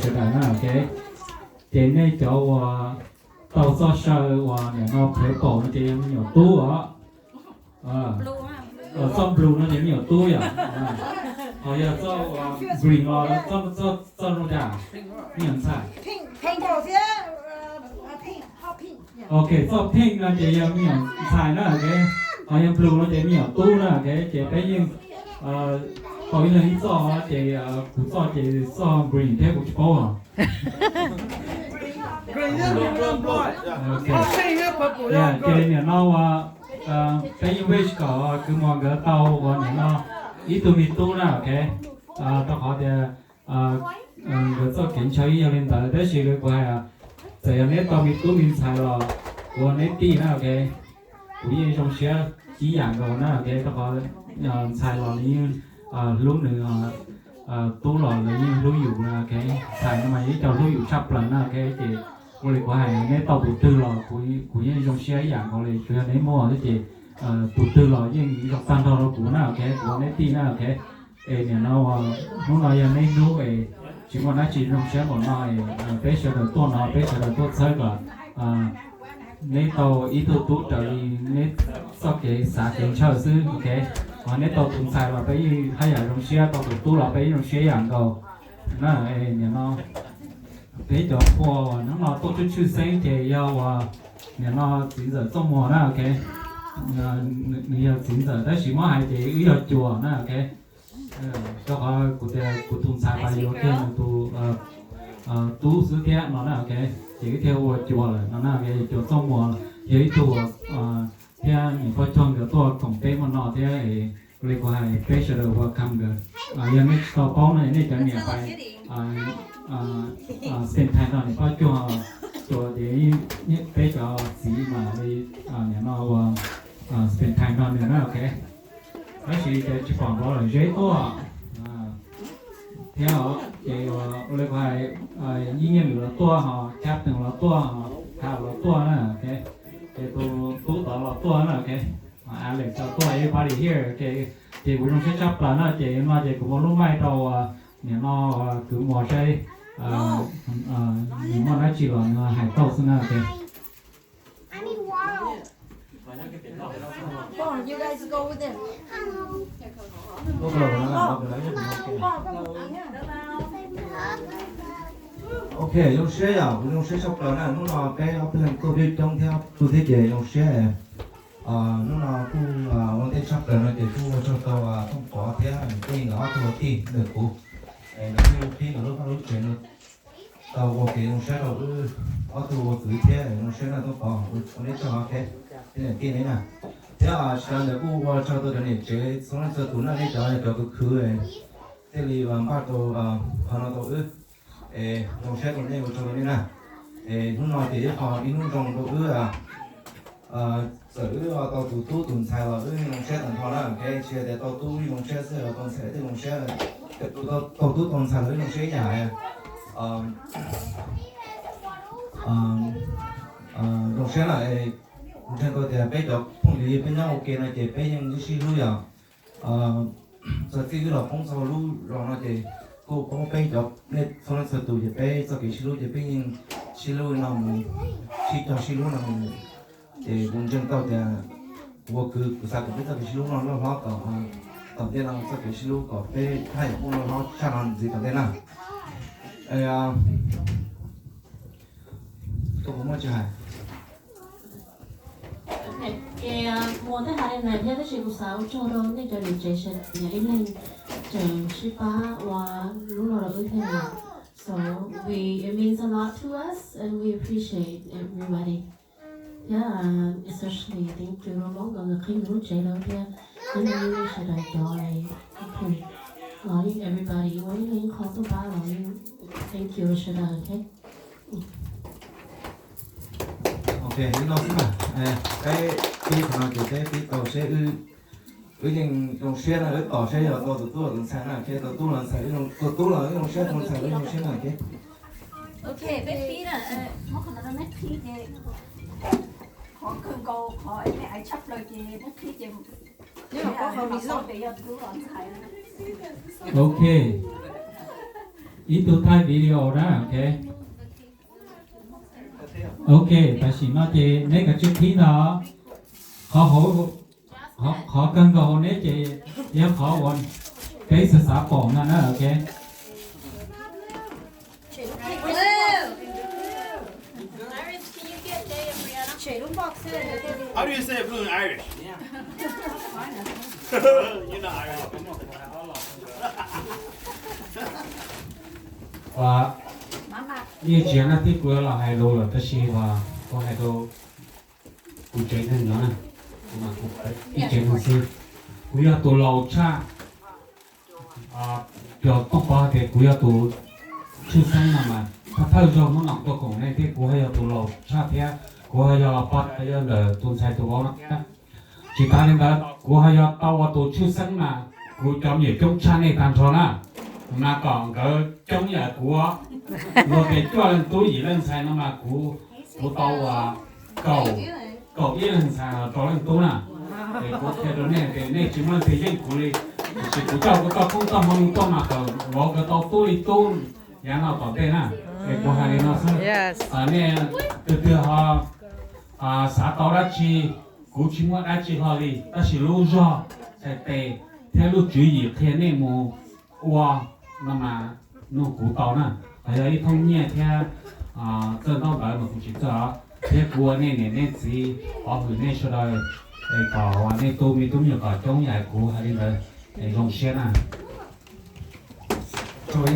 sawv daws na, ok. Ces nej cov uas tau txoj saw uas nim no purple no ces yog me nyuam tub os. Txoj blue no ces me nyuam tub yom. Ho yog txoj uas green los txoj, txoj zoo cas? Me nyuam ntxhais. Ok, txoj pink no ces yog me nyuam ntxhais na, ok. Ho yog blue no ces me nyuam tub na, ok. Ces peb yeej tau ib leeg ib txoj, ces kuv txoj ces txoj green thiab kuv tsis paub os. Ces nim no uas peb yeej wish kom kwv Muas nkawd tau uas nim no ib tug me tub na, ok. Rau qhov tias nkawd txoj kev ntshaw yeej yog li ntawd, tab sis kuv hais, txawm yog neb tau me tub me ntxhais los ua neb tij na, ok. Kuv yeej zoo siab ib yam nkaus na, ok. Rau qhov ntxhais los nws yeej hlub nws, tub los nws yeej hlub yus na, ok. Ntxhais no mas yeej cov hlub yus tshaj plaws na, ok. Ces ua li kuv hais, neb tau tus twg los kuv yeej zoo siab ib yam nkaus li, tsuas yog neb muaj xwb ces tus twg los yeej zoo tag nrho rau kuv na, ok. Kuv ua neb tij na, ok. Es nim no hnub no yog neb hnub es tsis muaj dab tsi zoo siab npaum no es peb sawv daws tuaj no, peb sawv daws tuaj txhawb kom neb tau ib tug tub raws li neb txoj kev xav kev ntshaw xwb, ok. Ho neb tau tus ntxhais los peb yeej haj yam zoo siab, tau tus tub los peb yeej zoo siab ib yam nkaus na. Nim no peb cov pua hnub no tuaj tshwj tshwj xeeb ces yog uas nim no txiv ntxawm Txooj Muas na, ok. Nws yog txiv ntxawm tab sis muab hais ces wb yog cuas na, ok. Rau qhov kuv tias kuv tus ntxhais pas yuav kiag nws tus tub xwb thiab no na, ok. Ces wb thiaj ua cuas lawm no na, ok. Cuas Txooj Muas yog ib tug thiab niam poj cuag nkawd tuaj koom peb hmo no thiab, ua li kuv hais peb sawv daws welcome nkawd. Yog nej tsis tau paub no nej cov niam pais spend time nrog niam poj cuag, cuas ces peb cov txiv mam li nim no ua spend time nrog nws na, ok. Tab sis cov tsis pom npaum lawm Zeb tuaj thiab, ces ua li kuv hais, Yeej Nyiaj Lwm los tuaj, ho Captain los tuaj, ho Thaj los tuaj na, ok. Ces tus tub tod los tuaj na, ok. Alex los tuaj, everybody here, ok. Ces kuv zoo siab tshaj plaws na, ces no ces kuv muab lub mic rau nim no kwv Muas saib nws muaj dab tsi los nws hais tau xwb na, ok. Ok, zoo siab yom, kuv zoo siab tshaj plaws na, hnub no peb ob peb leeg tuaj peb coob thiab tuaj thiab ces zoo siab. Hnub no kuj ua ntej tshaj plaws no ces kuj ua tsaug rau Tooj Pov thiab Niam Tij nkawd ob tug ua tij ntawm kuv, es nkawd kuj qhib nkawd lub vaj lub tsev no tau ua kev zoo siab rau wb ob tug ua kwv thiab zoo siab na Tooj Pov, ua ntej tshaj plaws thiab Niam Tij ne na. Thiab tsis tas ntawd kuj ua tsaug rau cov niam tsev txhua leej txhua tus na, nej cov cov khwv khwv thiaj li npaj rau qhov no rau wb. Es zoo siab rau nej, ua tsaug rau nej na. Es hnub no ces ib qho ib hnub zoo rau wb, txawm wb tau tus tub tus ntxhais los wb zoo siab tag nrho na, ok. Tsis hais tias tau tub zoo siab xwb, tau ntxhais thiaj zoo siab. Tau tub tau ntxhais los wb zoo siab ib yam. Zoo siab na, ntseeg tau tias peb cov phooj ywg peb nyob ua ke no ces peb yeej sib hlub yom. Txog txij wb los poob txog lub zos no ces kuj poob peb cov, nej txhua leej txhua tus ces peb txoj kev sib hlub ces peb yeej sib hlub no mus, sib cog sib hlub no mus. Ces kuv ntseeg tau tias kuv ua kwv kuv xav kom peb txoj kev sib hlub no loj hlob tom, tom ntej no txoj kev sib hlub kom peb haj yam muaj loj hlob tshaj no ntxiv tom ntej na. Koj puas muaj tsis hais? Ces Muas twb hais li ntawd thiab, tab sis kuv xav ua tsaug rau nej cov niam tsev sawv daws, ib leeg tseem sib pab ua lub no rau wb thiab. So we, it means a lot to us and we appreciate everybody. Thiab especially thank you rau Hmoob nkawd, nkawd qhib nws lub tsev rau thiab. Ib leeg ib leeg sawv daws cov, los yeej everybody ua ib leeg ib qho tuaj pab los yeej thank you sawv daws thiab. Ok, li no xwb na. Peb pib qhov no ces peb pib tau seb wb, wb yeej zoo siab na, wb tos seb yog tau tus tub los tus ntxhais na, ok, tau tub los ntxhais, tus tub los wb zoo siab, tus ntxhais wb zoo siab na, ok. Ok, peb pib na, muab qhov no rau neb qhib ces qhov kawg nkaus qhov nej hais tshaj plaws ces neb qhib ces neb paub hais tias yog tub los ntxhais. Ok. Ib tug thaij video na, ok. Ok, tam sim no ces neb kav tsij qhib ntag. Qhov hauv, qhov kawg nkaus hauv neb ces yog qhov uas peb xav xav pom no na, ok. How do you say blue in Irish? You're not Irish. Ua, yeej tsis yog na, twb kuv yuav los hais lus lawm tab sis uas kuv hais rau kuv tsev neeg no na, kuv mas kuv ib tsev neeg xwb, kuv yog tus laus tshaj. Cov tooj pov hais tias kuv yog tus tshwj xeeb no mas thawj thawj zaug muab nom tuaj koom nej thiab kuv ho yog tus laus tshaj thiab kuv ho yog pog yawg ntawm tus ntxhais tus vauv no thiab. Tsis tas li ntawd kuv ho yog tau ua tus tshwj xeeb mas kuv cov me nyuam coob tshaj nej tag nrho na. Mas kom nkawd coob yam kuv, luag tias cuaj leej tub yim leej ntxhais no mas kuv, kuv tau ua kaum, kaum ib leeg ntxhais los rau leej tub na. Es kuv qhia rau nej tias nej tsis muaj leej twg yeej kuv li, tiam sis kuv coj kuv txoj koob txoj hmoov tuaj mas kom vauv nkawd tau tub li tub yav no tom ntej na. Es kuv hais li no xwb. Nej tus twg ho xav tau dab tsi, kuv tsis muaj dab tsi hlo li, tab sis lub zog txhais tes thiab lub tswv yim qhia nej mus ua no mas nug kuv tau na. Hos yog ib thooj nyiaj thiab txawj ntaub ntawv mas kuv tsis txawj os, thiab kuv ua nej niam nej txiv pov hwm nej sawv daws, es kom nej tu me tub me nyuam kom coob yam kuv hais li ntawd, es zoo siab na. Tsuag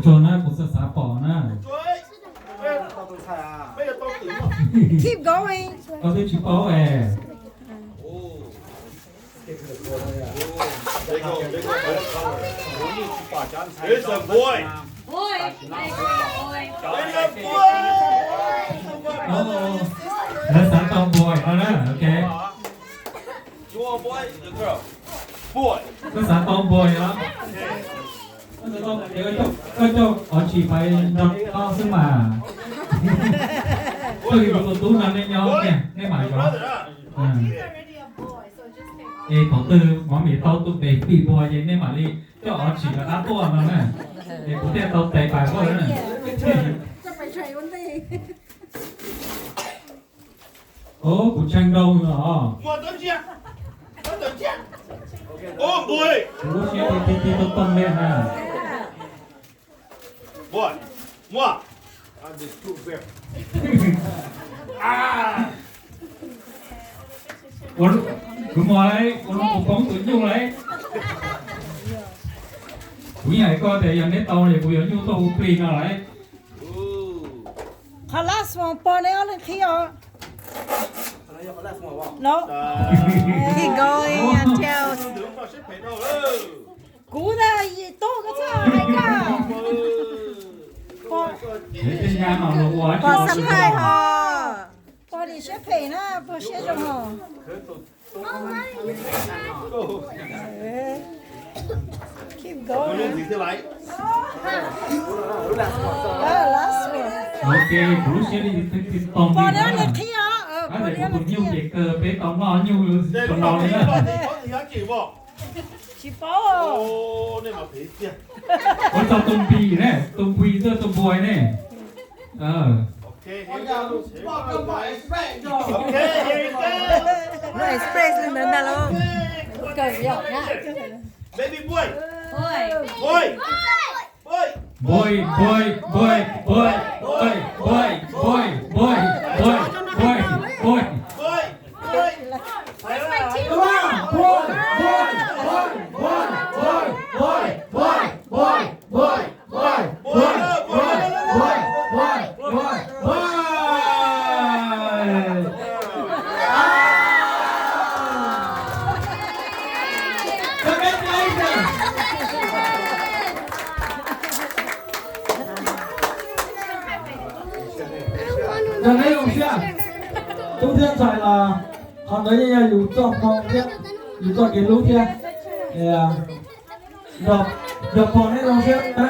tsuag na, kuv xav xav pom na. Keep going. Koj twb tsis paub es. Here's a boy. Here's a boy. Lawv xav tau boy no na, ok. You want a boy? A girl? Boy. Koj xav tau boy os. Koj coj, koj coj ob tsis pais nrog koj xwb mas. Koj yog kuv tus tub no nej nyob kiag nej mam yog. Es thaum twg mov mim tau tus baby boy ces nej mam li coj ob tsis rov qab tuaj no na. Es kuv thiaj tau tes pais tuaj na. Ov, kuv tshee nrau os. Kuv lub siab ti ti ti tau toog li na. Kuv muag lauj, kuv no kuv poob tus nyuj lauj. Kuv yeej hais koj tias yog neb tau no kuv yuav nyuj tuaj hu plig no lauj. Qhov last one pog neb ob leeg qhib os. No. Keep going until. Kuv ntag, yim tug koj txhob hais koj. Pog xab thaij ho. Pog nim siab phem na, pog siab zoo ho. Keep going. Last one. Ok, kuv lub siab li ti tau pog neb li qhib os. Pog neb tus nyuj ces kawg peb tau noj nyuj zoo no li na. Tsis paub. Ua txog tus npis ne, tus npis xwb tus npua ne. Lub express li ntawd ntag lauj. Kawg yom na. Baby boy. Boy. Boy. Boy, boy, boy, boy. Neb zoo siab, tub thiab ntxhais los qhov ntawd yeej yog yus txoj hmoo thiab yus txoj kev hlub thiab. Nrog pog neb zoo siab na.